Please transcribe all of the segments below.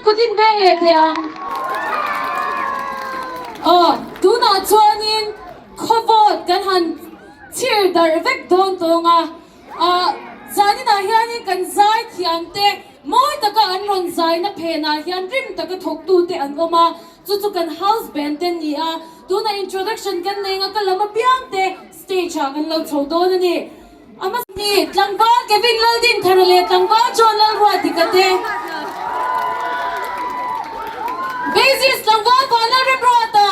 Kutin veng leh thei ang. Aw, tunah chuanin khawvawt kan han chhir darh vek dawn tawng a. Ah, zaninah hianin kan zai thiam te mawi taka an rawn zaina phenah hian rim taka thawktute an awm a, chu chu kan house band te an ni a. Tunah introduction kan nei anga ka lam apiang te stage ah kan lo chho dawn a ni. A hmasa ni, Tlangval Kevin Laldinthara leh Tlangval John Lalruatika te. Bassist Tlangval Vanlalremruata.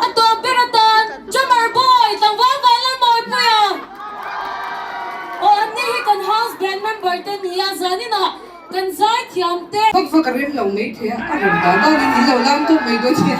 A tawp ber atan Drummer Boy Tlangval Vanlalmawipuia. Aw anni hi kan house band member te nia zaninah kan zaithiam te. Vak vak a rem lo mai thei a, a rem dan danin in lo lam tawp mai dawn nia.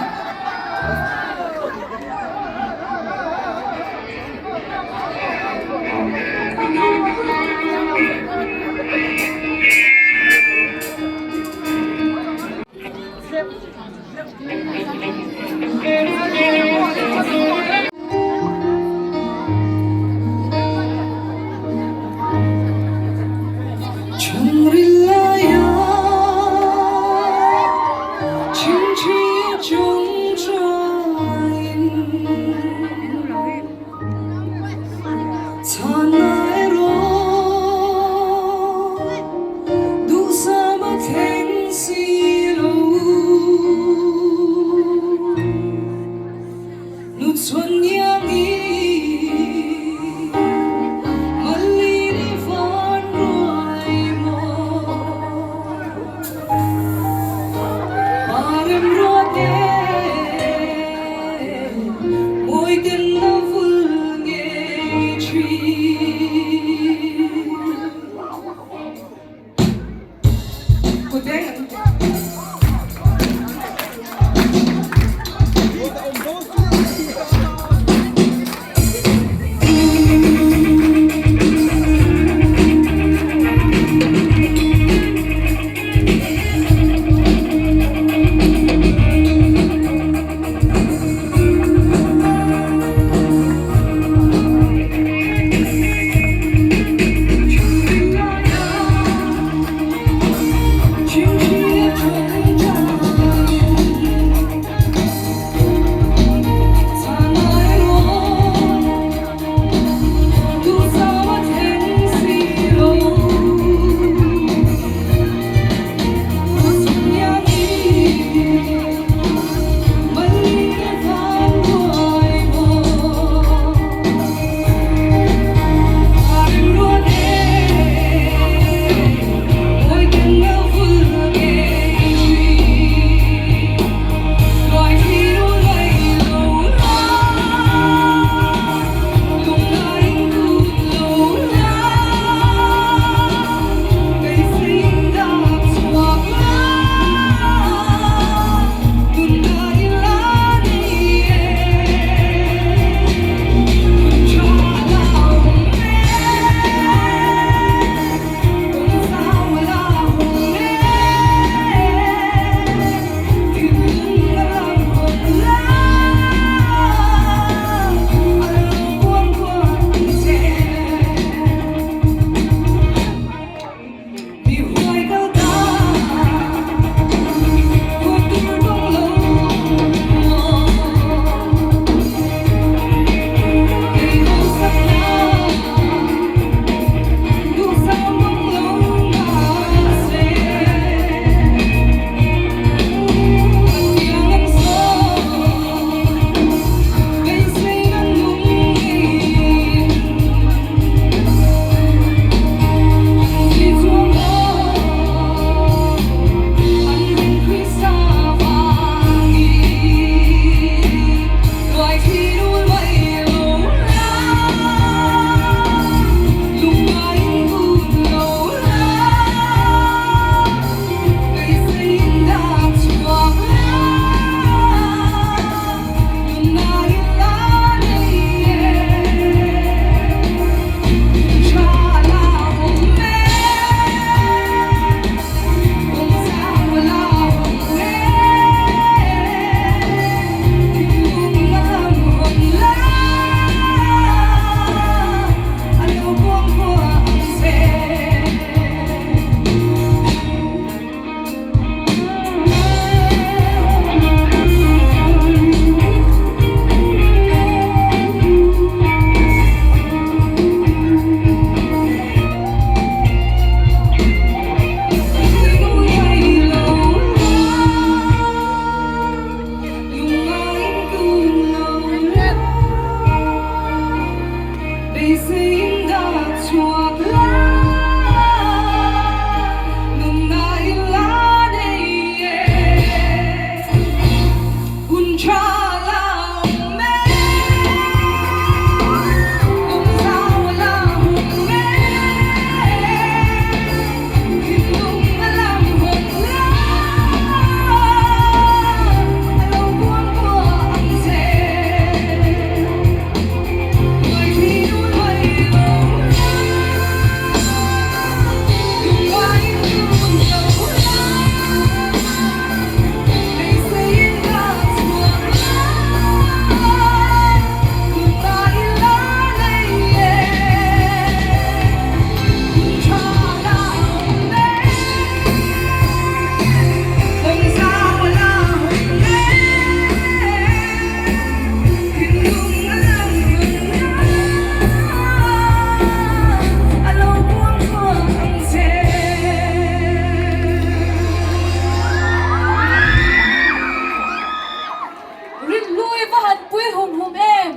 Rinhlui va han pui hum hum em!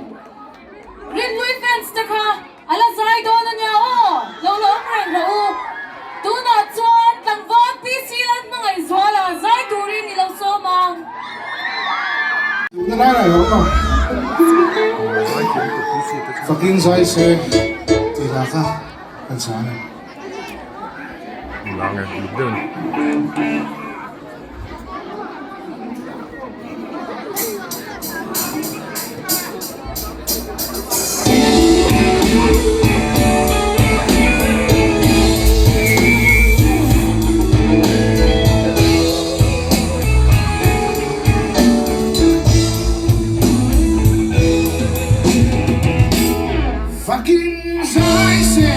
Rinhlui fans te kha a la zai dawn a nia aw, lo la awm reng rawh u. Tunah chuan tlangval PC Lal Hmangaihzuala zai turin i lo sawm ang. Duhna lai lai lo aw. Fakin zai se tih hla kha kan sa a ni. Fakin zai se.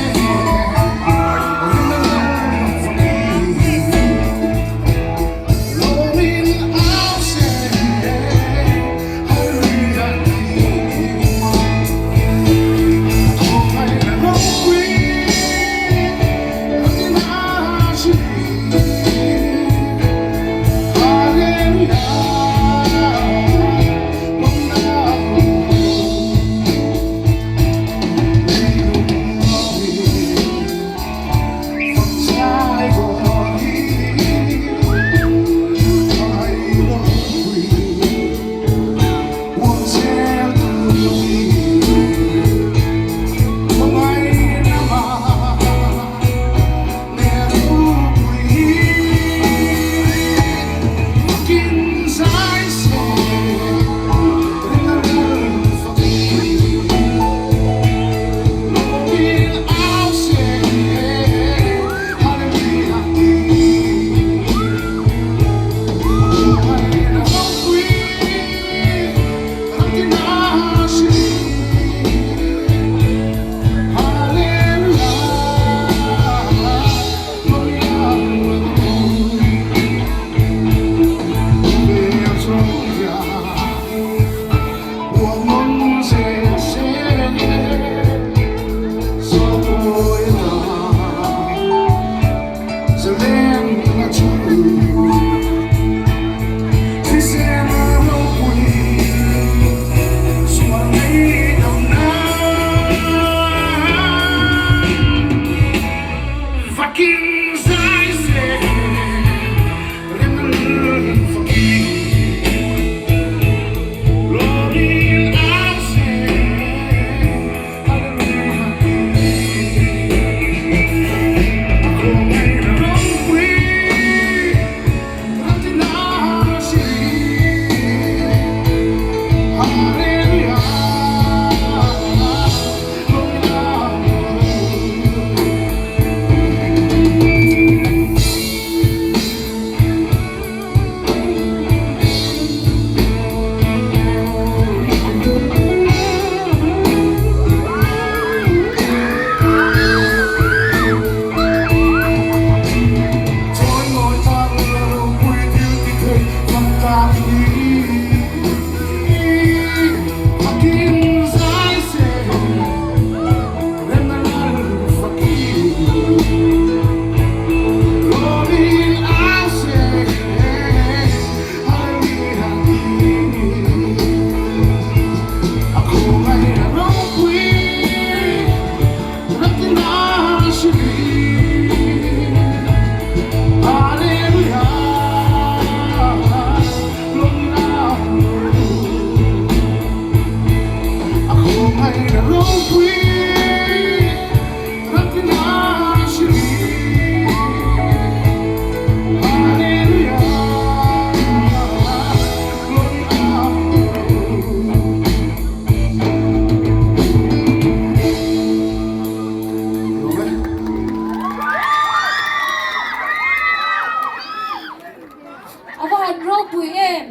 A va han ropui em!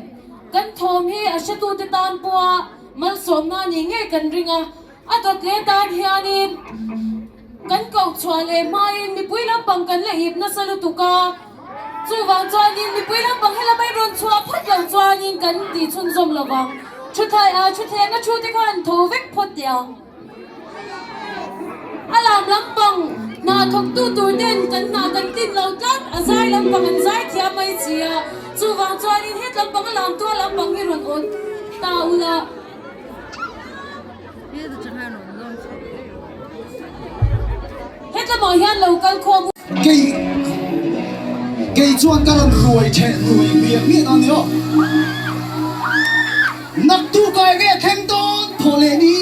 Kan thawm hi a hretute tan pawha malsawmna ni ngei kan ring a, a dawt leh tan hianin kan koh chhuah leh hmain mipui lampang kan la ip nasa lutuk a, chuvang chuanin mipui lampang helama i rawn chhuah phawt loh chuanin kan tih chhunzawm lovang. Thuthai ah thuthleng a thu te khan tho vek phawt teh ang. A lam lampang hna thawktu tur ten kan hna kan tin lo tlat, a zai lampang an zai thiam mai si a, chuvang chuanin het lampang a lam tual lampang hi rawn awt ta ula. Het lamah hian lo kal khawm u. Kei kei chuan ka rawn ruai theh ruai miah miah dawn ni aw. Naktuk ah enge a thleng dawn thawh leh ni.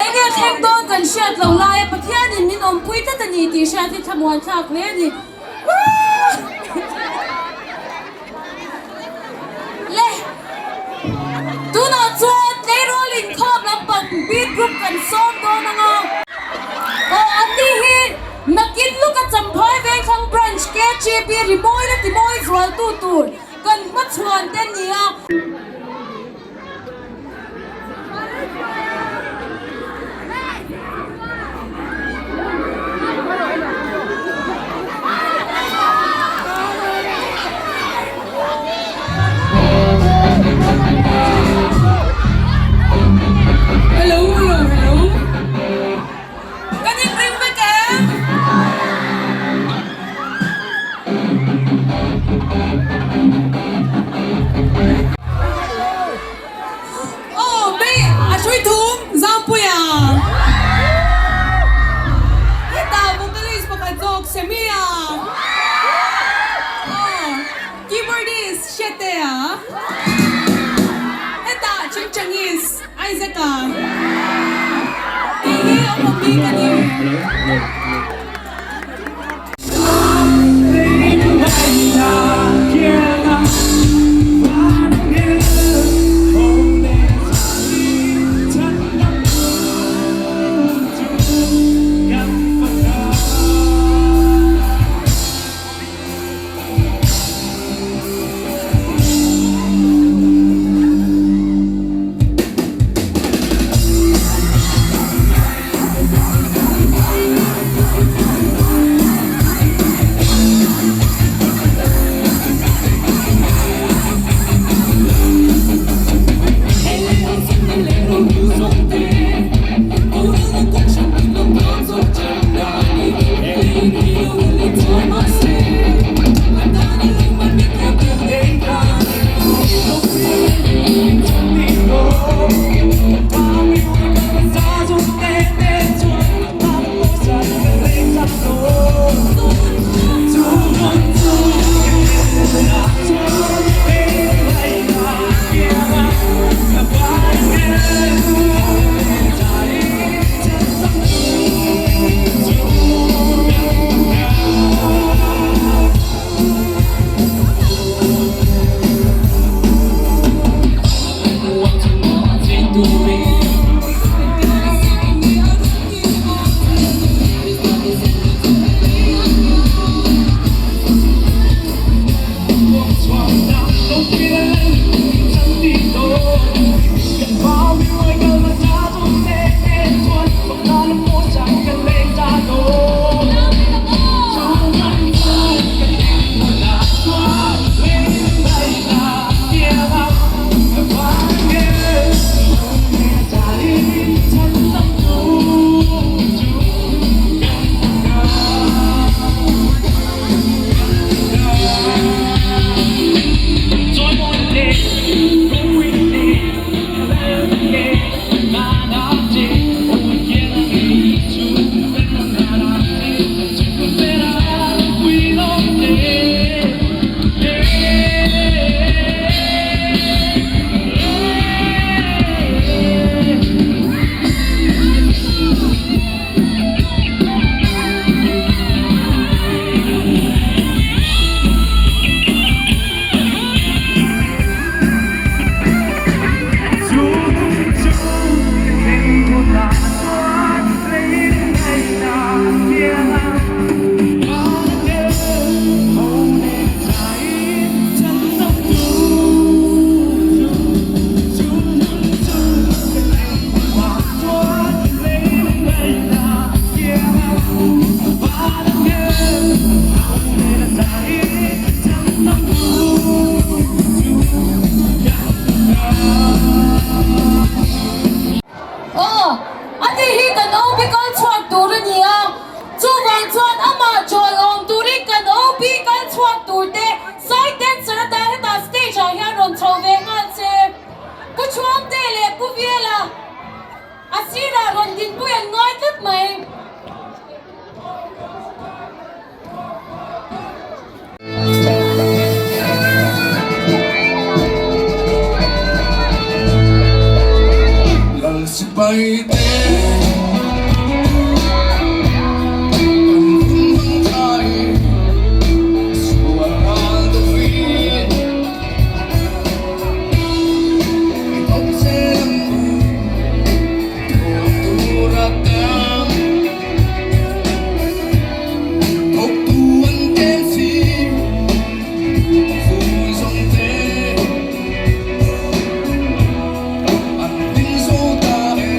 Enge thleng dawn kan hriat lo laia Pathianin min awmpui tlat a ni tih hriat hi thlamuan thlak hle a ni. Le tunah chuan tleirawl inkhawm lampang beat group kan sawm dawn ang a. Aw anni hi nakin luka Champhai Vengthlang Branch KGB rimawi la timawi zualtu tur kan hmachhuan te a ni a. Hello hello hello Kan inring vek em? Isaac-a? Kei hi Awmawmi ka ni. Aw, ani hi kan OB kal chhuak tur a ni a, chuvang chuan amah chawiawm turin kan OB kal chhuak tur te side dancer atan hetah stage ah hian rawn chho ve nghal che. Pu Chhuangte leh Pu Viela a sirah rawn dinpui an ngai tlat mai. Lal sipai te kan hun hmang thai sual ral dawin i tawp zel ang u thawm tur a tam. Thawktu an tel si, vui zawng te an hlim zo ta e.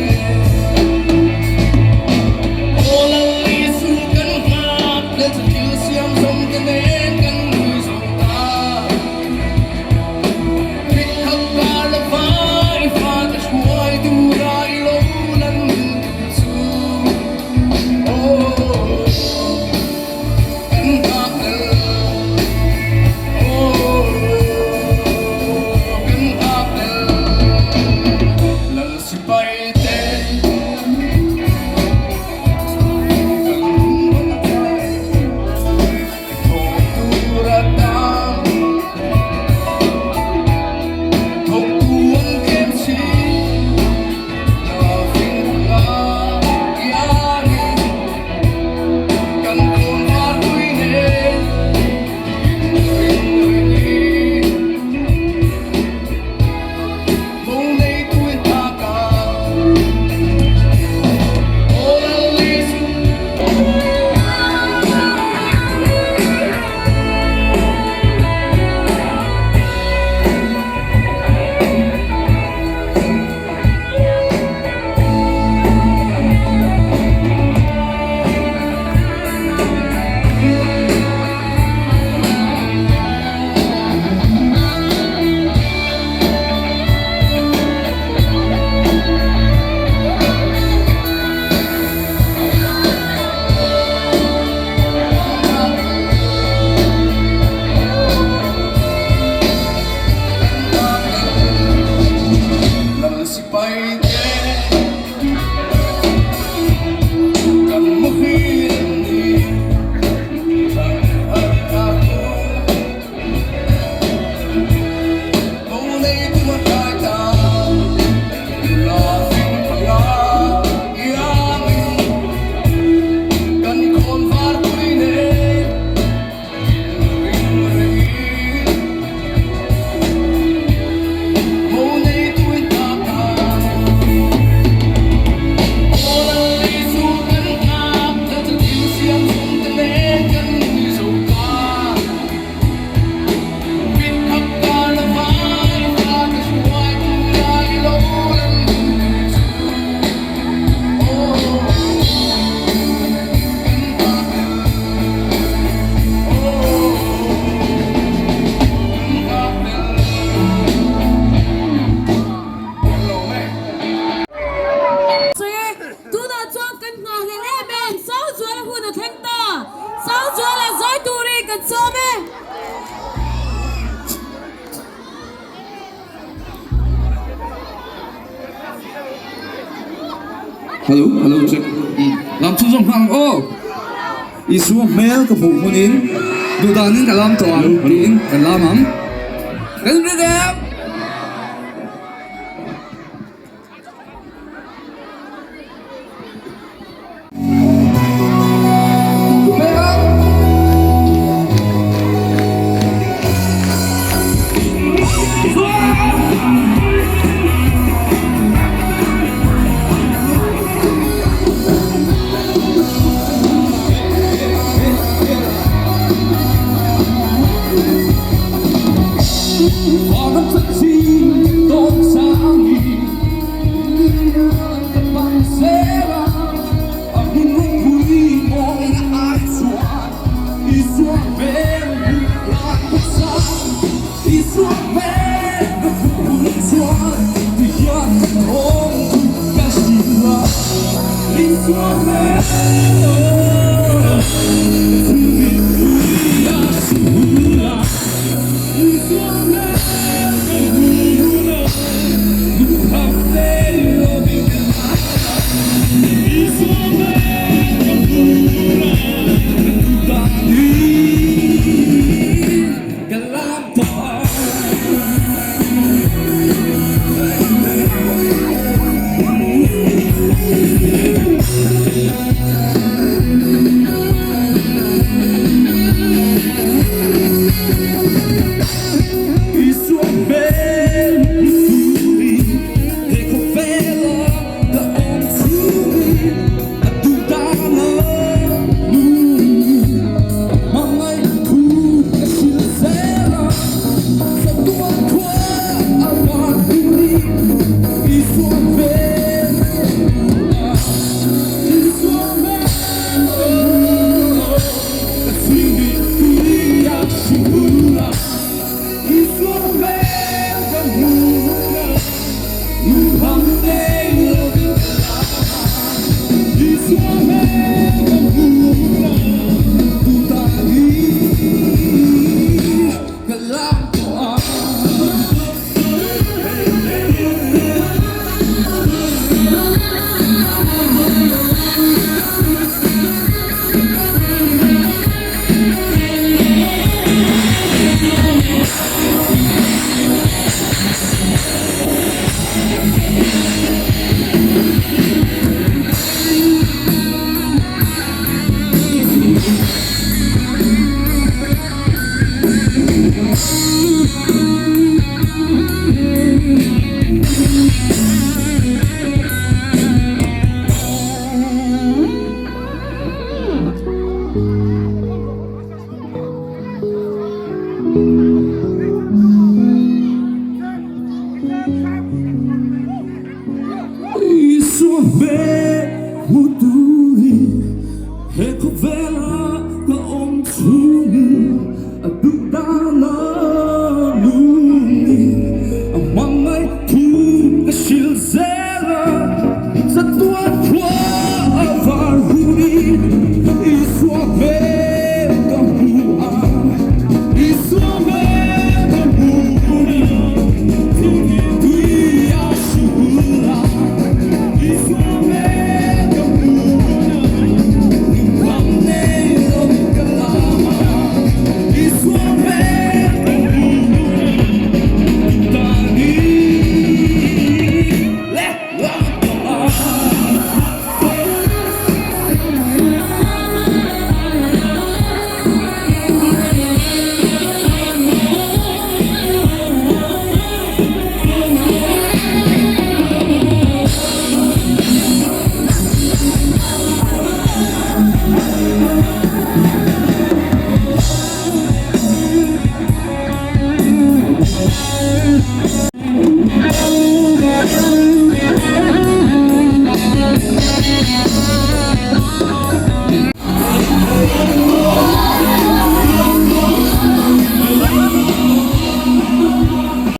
Hello hello check Lam chhunzawm nghal ang aw. Isua hmel ka hmuh hmunin duhdanin ka lam tawh ang tiin kan lam ang. Kan inrin em?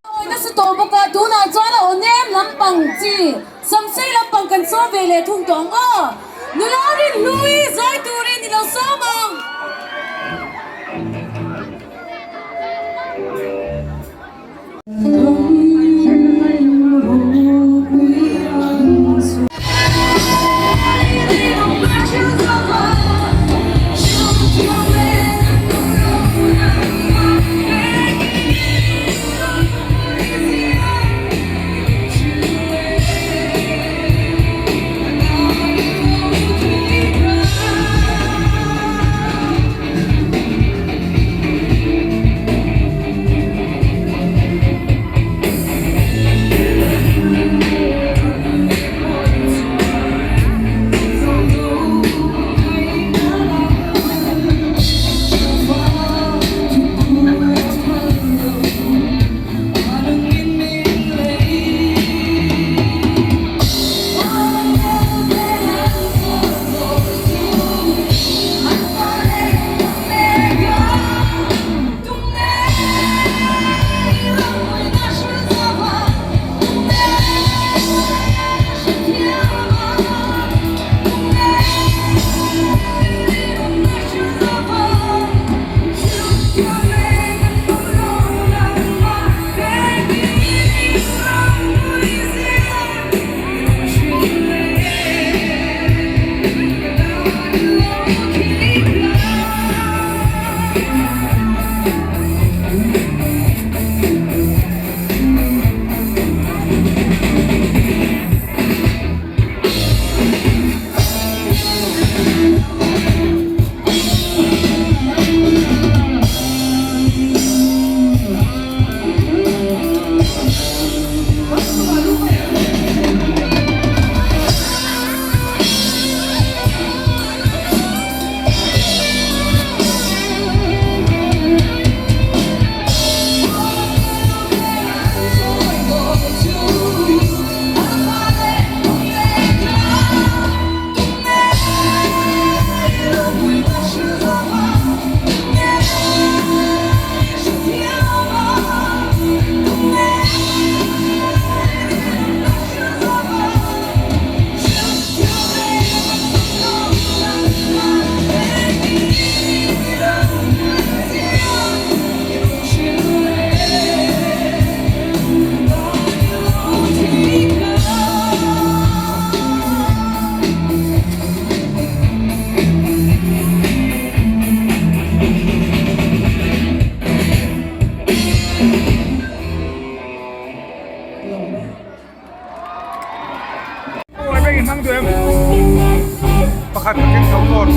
Awi nasa tawh bawk a, tunah chuan a aw nem lampang chi samsei lampang kan sawm ve leh thung tawh ang aw. Nula Rinhlui zai turin i lo sawm ang. Pakhat ka keng tho dawn.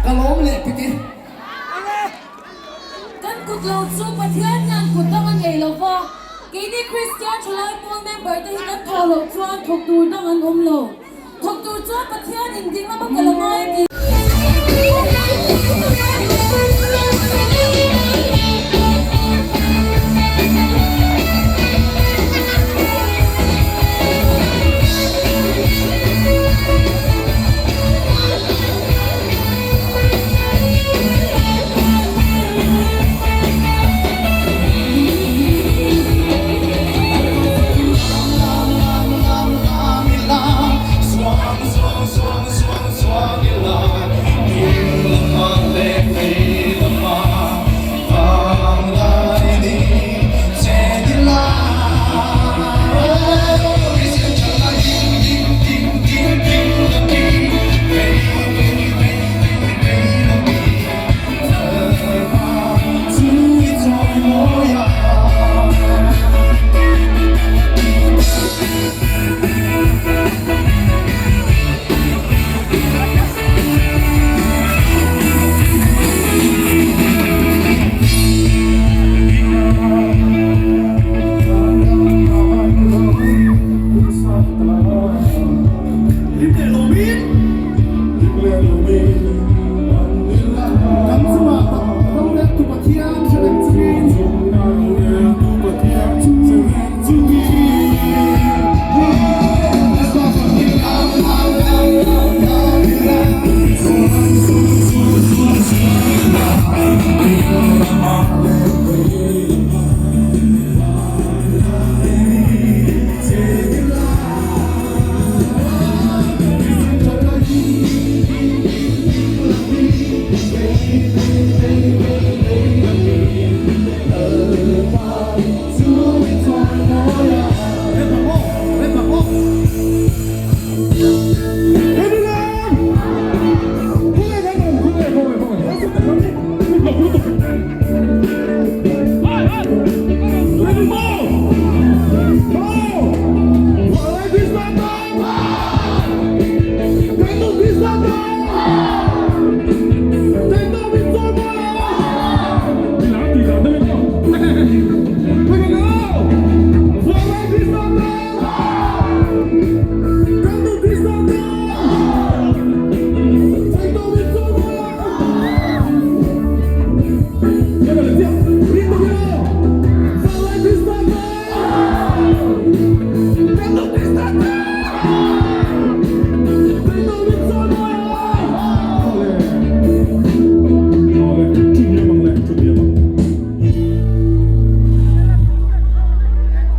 Ka lawm leh pek e. Kan kut lo chu Pathian hian kut dang a nei lo va, keini Kristian thalai pawl member te hi kan thawh loh chuan thawk tur dang an awm lo. Thawk tur chuan Pathian in ding lama kal a ngai a ti.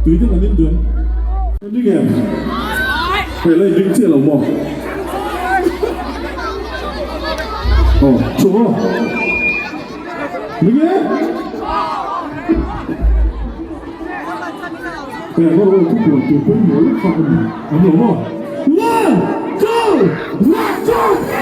Tui ten an in duh em? Kan ring em? Hei la in ring chiah lo maw? Aw, chu maw? Ring e? Hei an rawh thu puan tur pawimawh lek kha a ni an lo maw? One, two, one, two!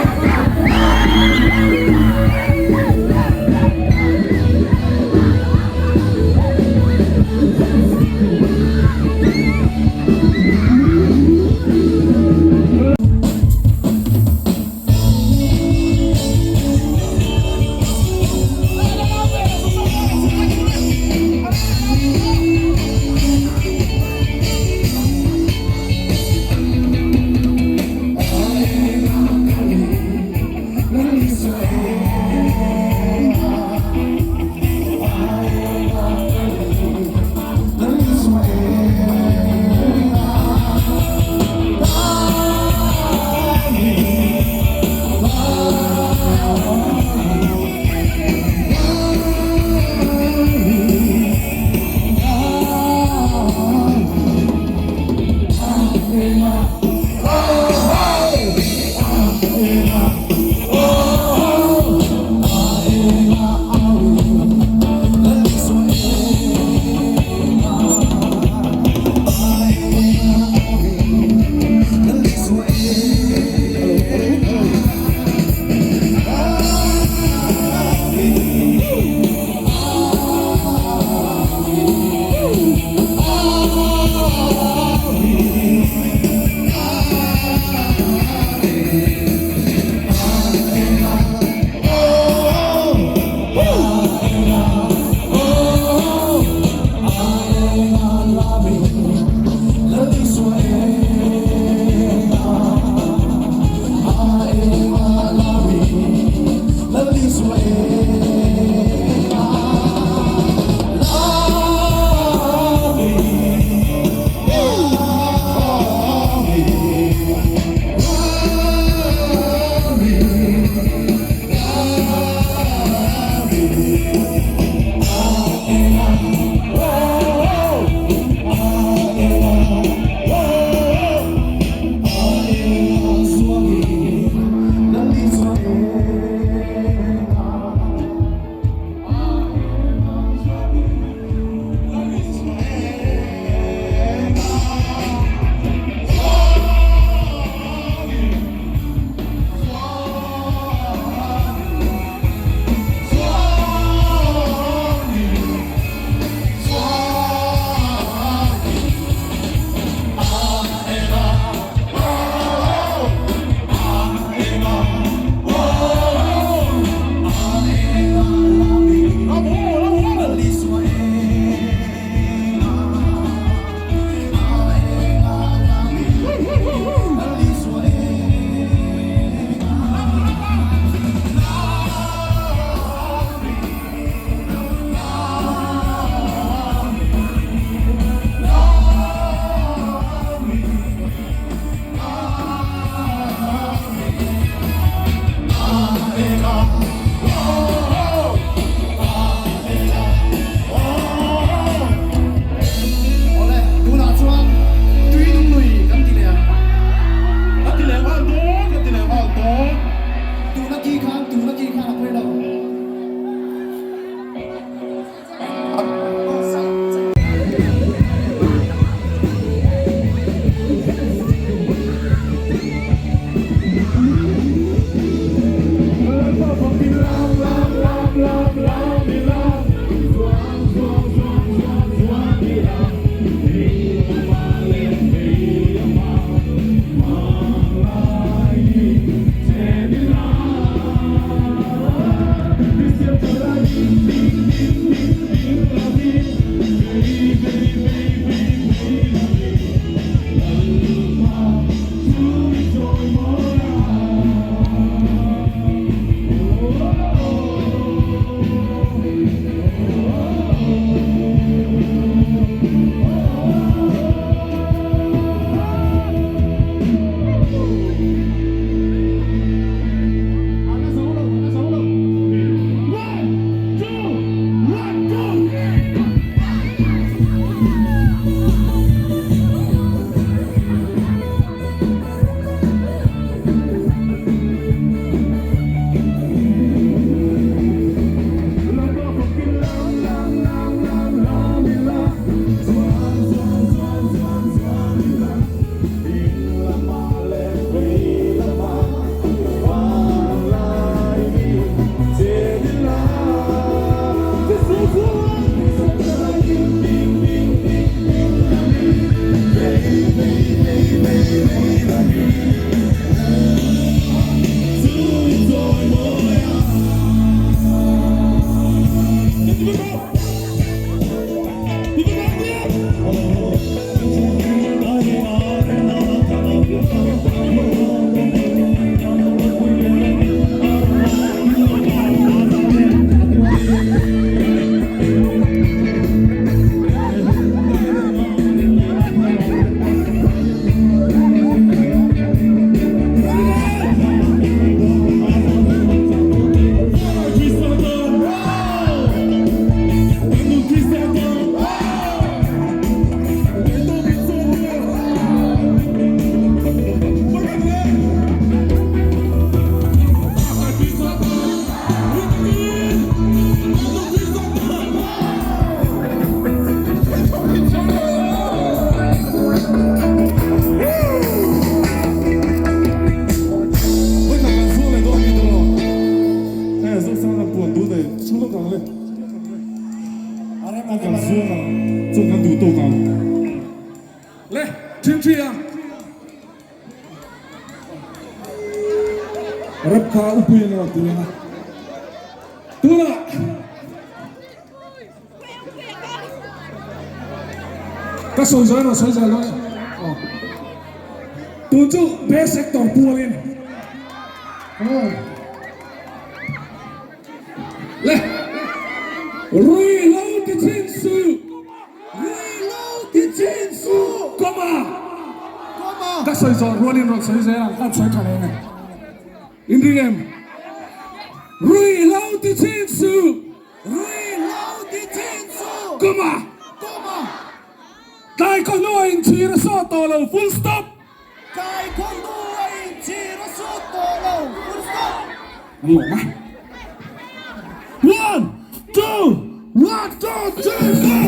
Ṭhingṭhi a. Rap kha upui an rawn ti reng a. Tunah ka sawi zawh erawh sawi zel dawn e. Aw. Tun chu best actor pualin. Aw. Le. Ruihhlo ti chhin suh. Ruihhlo ti chhin suh. Comma. Comma. Ka sawi zawh rualin rawn sawi zel ang, kan sawi tha leh ang. In ring em? Ruihhlo ti chhin suh. Ruihhlo ti chhin suh. Comma. Comma. Tlai khawhnu a inchhir a sawt tawh lo, full stop. Tlai khawhnu a inchhir a sawt tawh lo, full stop. An lawm a. One, two, one, two, three, four.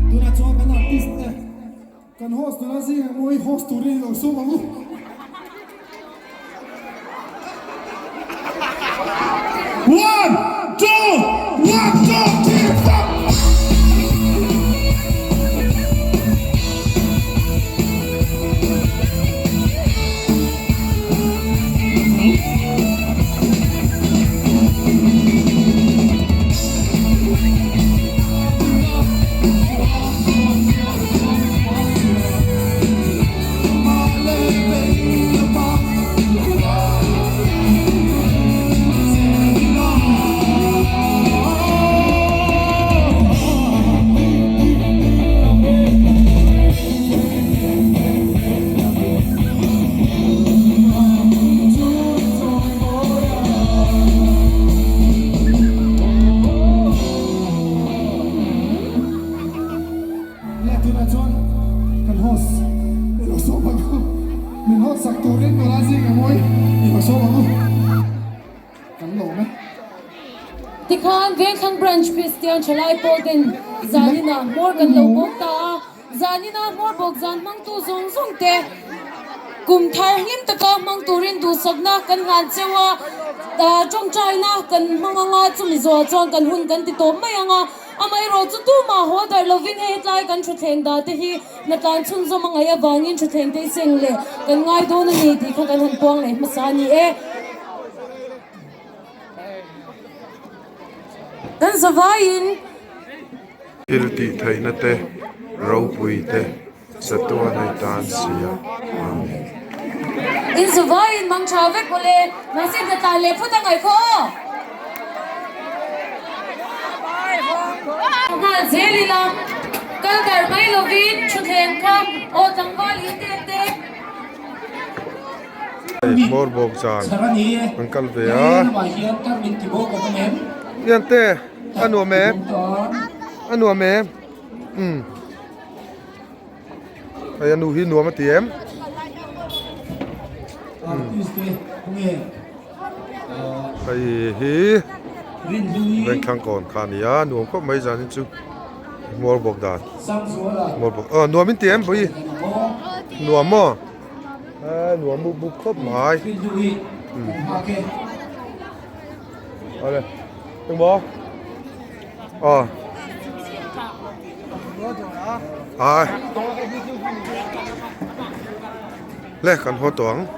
Tunah chuan kan artist te kan host nula zingah mawi host turin i lo sawm ang u. One, two, one, two, three, four. Nge tunah chuan kan host i lo sawm ang u, min host sak turin nula zing ang ui i lo sawm ang u, kan lawm e. Tikhan Vengthlang Branch Kristian Thalai pawl ten zaninah hmawr kan lo bawk ta a, zaninah hmawr bawk zan hmangtu zawng zawng te kum thar hlim taka hmang turin duhsakna kan hlan cheu a, tawngtaina kan hmang anga chumi zawhah chuan kan hun kan ti tawp mai ang a. Amaherawh chu tumah haw darh lovin hei hetlai kan thutthleng dah te hi hnatlan chhunzawm a ngaih avangin thutthleng te i seng leh kan ngai dawn a ni tih kha kan han puang leh hmasa a ni e. Kan zavaiin. Thil tih theihna te, ropui te, chatuan a i tan si a. Amen. In zavaiin mang tha vek awle, mahse hnatlan leh phawt a ngaih khaw aw. Nghal zel ila, kal darh mai lovin thutthleng kha aw tlangval in te te. Hmawr bawk zan an kal ve a. Liante a nuam em? A nuam em? Umm. Hei a nu hi nuam a ti em? Hei hi Vengthlang kawn kha a ni a nuam khawp mai zanin chu hmuar bawk dan hmuar bawk aw nuam in ti em vawi nuam maw a nuam mup mup khawp mai awle engmaw aw ai le kan haw tawh ang.